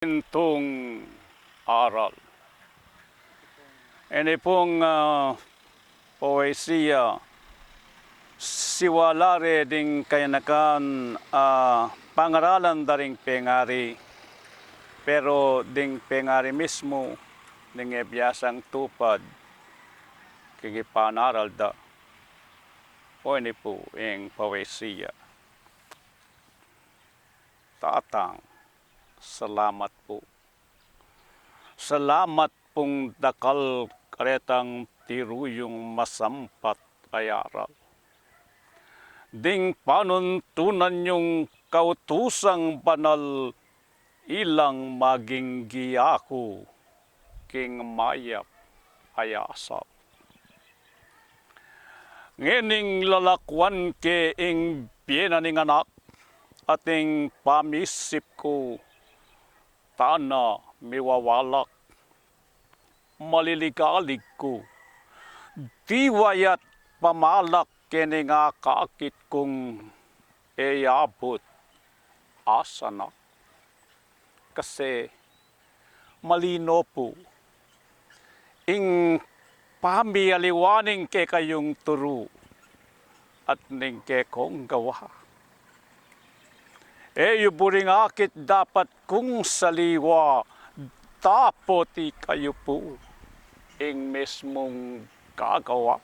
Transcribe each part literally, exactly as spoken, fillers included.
Intung aral. Ini pung, ah, poesia, siwala re ding kayanakan, ah, pangaralan da ring pengari, pero ding pengari mismu, ding e biasang tupad king ipanaral da. O ini pu ing poesia. Tatang, salamat pu. Salamat pung dakal karetang tiru yung masampat a aral. Ding panuntunan yung kautusang banal ilang maging giya ku king mayap a asal. Ngening lalakwan ke ing bie na ning anak, at ing pamisip ku tana miwawalak, maliligalig ku, diwaya't pamalak kening akakit kung e abut asanak. Kasi malino pu ing pamialiwa ning kekayung turu at ning kekong gawa. E yu buring akit dapat kung saliwa, dapot ikayu pu ing mismung gagawa.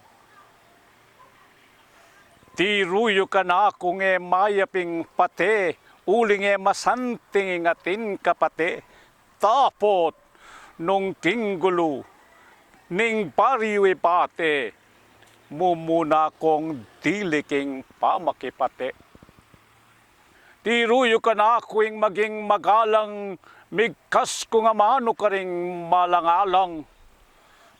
Tiru yu kanaku nge mayap ing pate, uling e masanting ing atin kapate. Dapot nung king gulu ning baryu ibate, mumuna kong dili king pamakipate. Tiru yu kanaku ing maging magalang, migkas kung amanu karing malang-alang.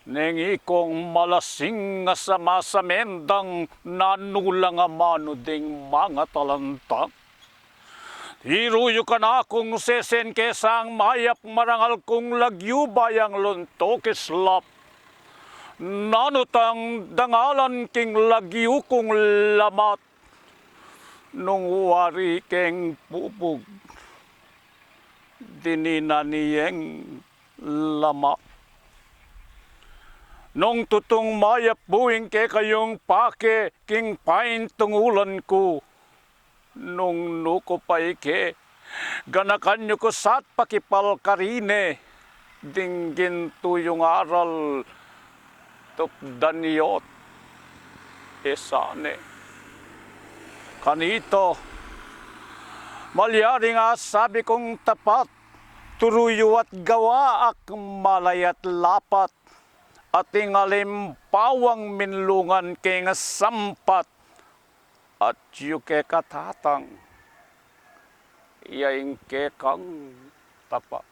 Neng ikong malasing a samasamendang, nanu lang amanu ding mangatalantang. Tiru yu kanakung sesen ke sang mayap marangal kung lagyu bayang lunto kislap. Nanu tang dangalan king lagyu kung lamat. Nung wari keng bubug, dininan yeng lamat. Nung tutung mayap pu ing kekayung pake king paintungulan ku, nung nuku pa ike, ganakan yu ku sat pakipal karine, ding gintu yung aral tupdan yu't isane. Kanita, malyari nga sabi kung tapat, turu yu at gawa ak malaya't lapat, at ing alimbawang minlungan keng sampat, atyu keka tatang, ya ing kekang tapat.